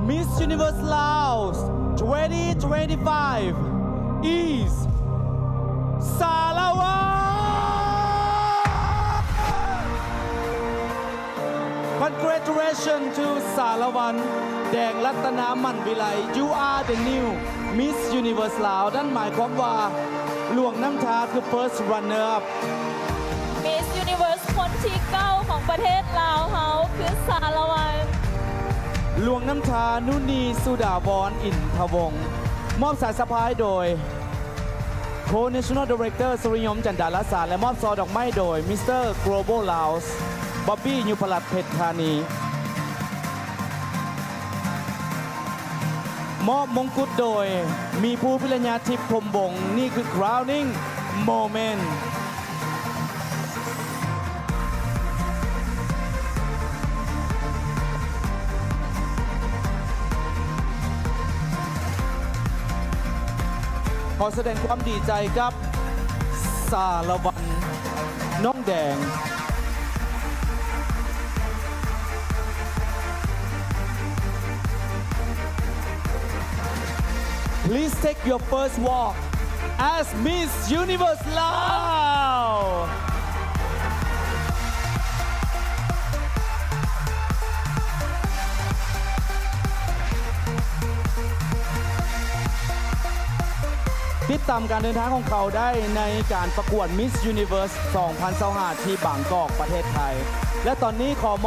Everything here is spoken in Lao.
Miss Universe Laos twenty twenty-five is ສາລະວັນ. Congratulations to ສາລະວັນ ແດງລັດຕະນາ ໝັ້ນວິໄລ. You are the new Miss Universe Laos. ນັ້ນໝາຍຄວາມວ່າ ຫຼວງນ້ຳທາ ຄື first runner up. Miss Universe ຄົນທີເກົ້າຂອງປະເທດລາວເຮົາຄືສາລະວັນ. ຫຼວງນ້ຳທາ ນຸນີ ສຸດາວອນ ອິນທະວົງ. ມອບສາຍສະພາຍໂດຍ Co-National Director ສຸລິຍົມ ຈັນດາລະສາ ແລະ ມອບຊ່ອດອກໄມ້ໂດຍ Mister Global Laos ບອບບີ ຍຸພະລັດ ເພັດທານີ. ມອບມົງກຸດໂດຍ ມີພູ ພິລະຍາທິບ ພົມວົງ. ນີ້ຄື crowning moment. ຂໍສະແດງຄວາມດີໃຈກັບສາລະວັນ ນ້ອງແດງ. Please take your first walk as Miss Universe Laos. ຕິດຕາມການເດີນທາງຂອງເຂົາໄດ້ໃນການປະກວດ Miss Universe ສອງພັນຊາວຫ້າ ທີ່ບາງກອກ ປະເທດໄທ. ແລະ ຕອນນີ້ຂໍມອບ